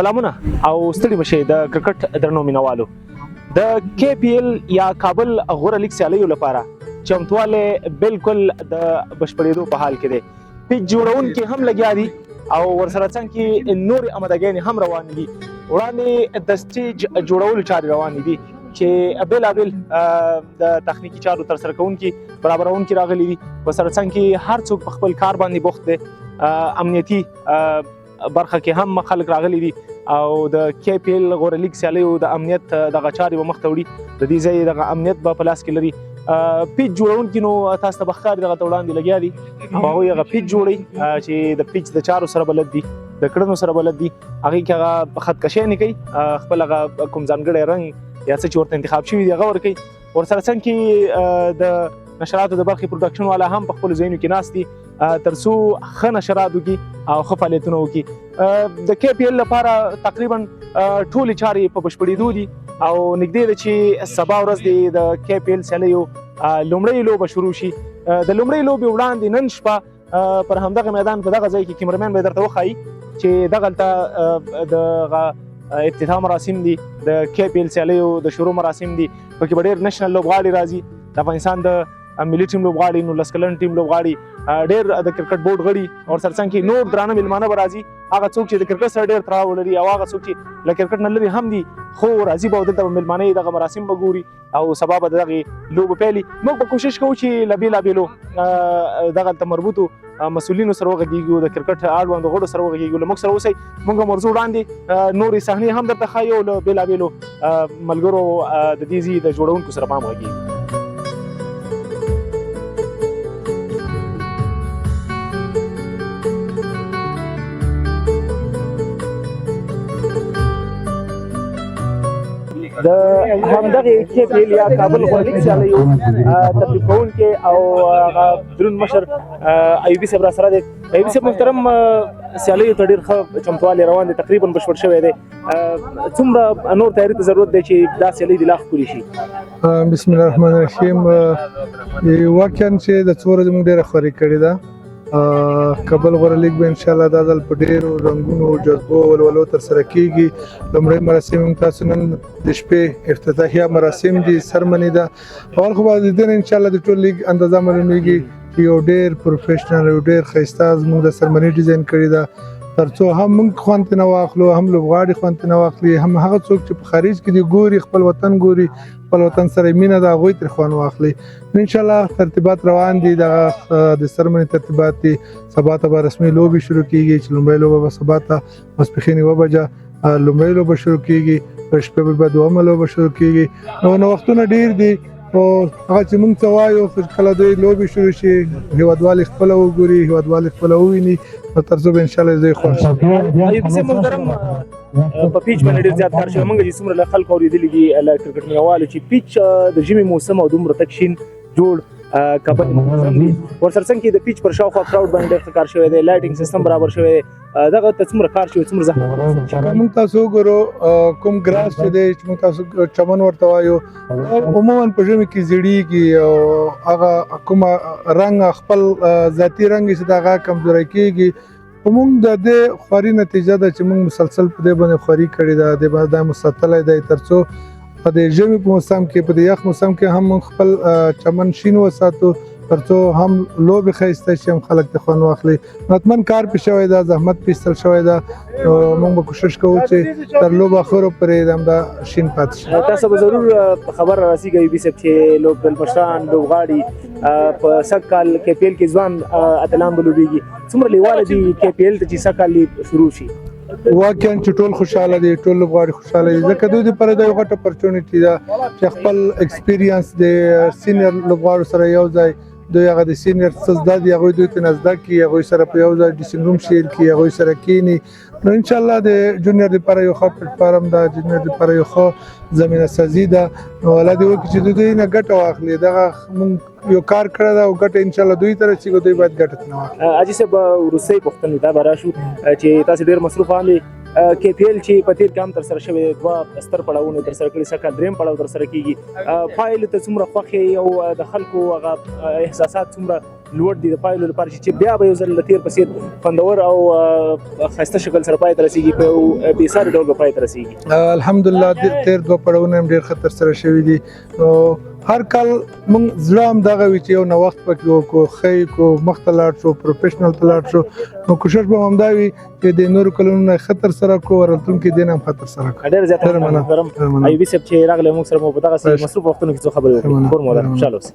سلامونه او ستړي مشه د کرکټ درنو مینوالو، د کې پی ایل یا کابل غوره لیګ سیالیو لپاره چمتوالی بالکل د بشپړېدو په حال کې دی. پیچ جوړونکي هم لګیا دي او ورسره څنګ کې نورې آمادګیانې هم روانې دي. وړاندې د سټیج جوړولو چارې روانې دي چې بېلابېل د تخنیکي چارو ترسره کوونکي، برابرونکي راغلي دي. ورسره څنګ کې هر څوک په خپل کار باندې بوخت دی. امنیتي برخه کې هم خلک راغلي دي او د کې پی ایل غوره لیګ سیالیو د امنیت دغه چارې به مخته وړي، د دې ځای دغه امنیت به په لاس کې لري. پیچ جوړونکي نو تاسو ته به ښکاري دغه ته وړاندې لګیا دي او هغوی هغه پیچ جوړوي چې د پیچ د چارو سره بلد دي، د کړنو سره بلد دي. هغې کې هغه خط کشۍ نه کوي، خپل هغه کوم ځانګړی رنګ یا څه چې ورته انتخاب شوي دي هغه ورکوي. ورسره څنګ کې د نشراتو د برخې پروډکشن والا هم په خپلو ځایونو کې ناست دي ترڅو ښه نشرات وکړي او ښه فعالیتونه وکړي. د کې پی ایل لپاره تقریبا ټولې چارې په بشپړېدو دي او نږدې ده چې سبا ورځ دې د کې پی ایل سیالیو لومړۍ لوبه شروع شي. د لومړۍ لوبې وړاندې نن شپه پر همدغه میدان په دغه ځای کې کیمرمین به درته وښایي چې دغلته دغه افتتاح مراسم دي، د کې پی ایل سیالیو د شروع مراسم دي. پکې به ډېر نشنل لوبغاړي راځي، د افغانستان د ملي ټیم لوبغاړي، 19 کلن ټیم لوبغاړي، ډېر د کرکټ بورډ غړي او ترڅنګ کې نور درانه مېلمانه به راځي. هغه څوک چې د کرکټ سره ډېر تړاو لري او هغه څوک چې له کرکټ نه لرې هم دي خو راځي به او دلته به مېلمانه یې دغه مراسم به ګوري او سبا به دغې لوبو پیلي. موږ به کوشش کوو چې له بېلابېلو دغلته مربوطو مسؤلینو سره وغږېږو، د کرکټ اړوندو غړو سره وغږېږو. له موږ سره اوسئ، موږ موضوع وړاندې نورې صحنې هم درته ښایو او له بېلابېلو ملګرو د دې ځای د جوړونکو سره به هم غږېږو. د همدغې کې پی ایل یا کابل غوره لیګ سیالیو ترتیب کوونکی او هغه دروند مشر ایوبي صاحب را سره دی. ایوبي صاحب محترم، سیالیو ته ډېر ښه چمتوالی روان دی، تقریبا بشپړ شوی دی. څومره نور تیاري ته ضرورت دی چې دا سیالۍ دې لا ښکلې شي؟ بسم الله الرحمن الرحیم. واقعا چې د څو ورځې موږ ډېره خواري کړې ده. کابل غوره لیګ به انشاءالله دا ځل په ډېرو رنګونو، جذبو او ولولو ترسره کیږي. لومړی مراسم هم تاسو نن د شپې افتتاحیه مراسم دي، سرمنې ده. اول خو به د دې نه انشاءالله د ټول لیګ اندازه معلومیږي چې یو ډېر پروفیشنل، یو ډېر ښایسته زموږ د سرمنې ډیزاین کړې ده، ترڅو هم موږ خوند ترې نه واخلو، هم لوبغاړي خوند ترې نه واخلي، هم هغه څوک چې په خارج کې دي ګوري، خپل وطن ګوري، خپل وطن سره مینه ده، هغوی ترې خوند واخلي. انشاءالله ترتیبات روان دي، دغه د سرمنې ترتیبات دي. سبا ته به رسمي لوبې شروع کیږي چې لومړۍ لوبه به سبا ته ماسپښین 1 بجه لومړۍ لوبه شروع کیږي، په شپه به دوهمه لوبه شروع کیږي. نو نوښتونه ډېر دي، خو هغه چې موږ څه وایو، خو کله دوی لوبې شروع شي، هېوادوال یې خپله وګوري، هېوادوال یې خپله وویني، نو تر څو به انشاءالله دوی خوښ شي. ایوبي صاحب محترم، په پیچ باندې ډېر زیات کار شوی. موږ چې څومره له خلکو اورېدلي دي، له کرکټ مینهوالو، چې پیچ د ژمي موسم او دومره تک شین جوړ کابل منظم دي. ورسره څنګ کې د پیچ پر شاوخوا کراوډ باندې ډېر ښه کار شوی دی، لایټینګ سیستم برابر شوی دی. دغه ته څومره کار شوی، څومره زحمت؟ موږ تاسو وګورو کوم ګراس چې دی، چې موږ تاسو چمن ورته وایو، عموما په ژمي کې زیړیږي او هغه کومه رنګ خپل ذاتي رنګ چې هغه کمزوری کیږي. خو موږ د دې خواري نتیجه ده چې موږ مسلسل په دې باندې خواري کړې ده، دې باندې دا مو ساتلی دی ترڅو په دې ژمي په موسم کې، په دې یخ موسم کې هم موږ خپل چمن شین وساتو، ترڅو هم لوبې ښایسته شي، هم خلک ته خوند واخلي. حتما کار پې شوی ده، زحمت پې ایستل شوی ده. نو موږ به کوشش کوو چې تر لوبو اخرو پورې همدا شین پاتې شي. تاسو به ضرور په خبر رارسېږئ ایوبي صاحب چې لوبډلمشران، لوبغاړي په سږ کال کې پی ایل کې ځوان اتلان به لوبېږي، څومره لیواله دي کې پی ایل ته چې سږ کال یې شروع شي؟ واقعا چې ټول خوشحاله دي، ټول لوبغاړي خوشحاله دي، ځکه دوی دپاره دا یو غټه اپرچونټي ده چې خپل ایکسپیرینس د سینیئر لوبغاړو سره یو ځای، دوی هغه د سینیئر څه زده دي هغوی دوی ته نه زده کړي، هغوی سره په یو ځای ډریسینګ روم شیر کړي، هغوی سره کښېني. نو انشاءالله د جونیئر دپاره یو ښه پلیټفارم ده، جونیئر دپاره یو ښه زمینه سازي ده. نو الله دې وکړي چې د دوی نه ګټه واخلي. دغه موږ یو کار کړی ده او ګټه انشاءالله دوی ته رسېږي، دوی باید ګټه ترې واخلي. حاجي صاحب، وروستۍ پوښتنې ته به راشو چې تاسې ډېر مصروف هم یئ. کې پی ایل چې په تېر کې هم ترسره شوی، دوه ستر پړاوونه ترسره کړي، سږ کال درېیم پړاو ترسره کېږي. پایلې ته څومره خوښ یئ او د خلکو هغه احساسات څومره لوړ دي د پایلو لپاره چې بیا به یو ځل د تیر په څیر خوندور او ښایسته شکل سره پای ته رسیږي، په یو بې ساري ډول به پای ته رسیږي؟ الحمدلله، تیر دوه پړاوونه هم ډېر ښه ترسره شوي دي. نو هر کال موږ زړه هم دغه وي چې یو نوښت پکې وکړو، ښه یې کړو، مخته لاړ شو، professional ته لاړ شو. نو کوشش به هم دا وي چې د نورو کلونو نه ښه ترسره کړو او راتلونکي دین هم ښه ترسره کړو. ډېر زیاته ډېره مننه مننه. محترم ډېره مننه. ایوبي صاحب چې راغلی موږ سره مو په دغسې خوش. مصروف وختونو کې څو خبرې وکړې. مننه. کور مو ودان، مننه. خوشحاله اوسئ.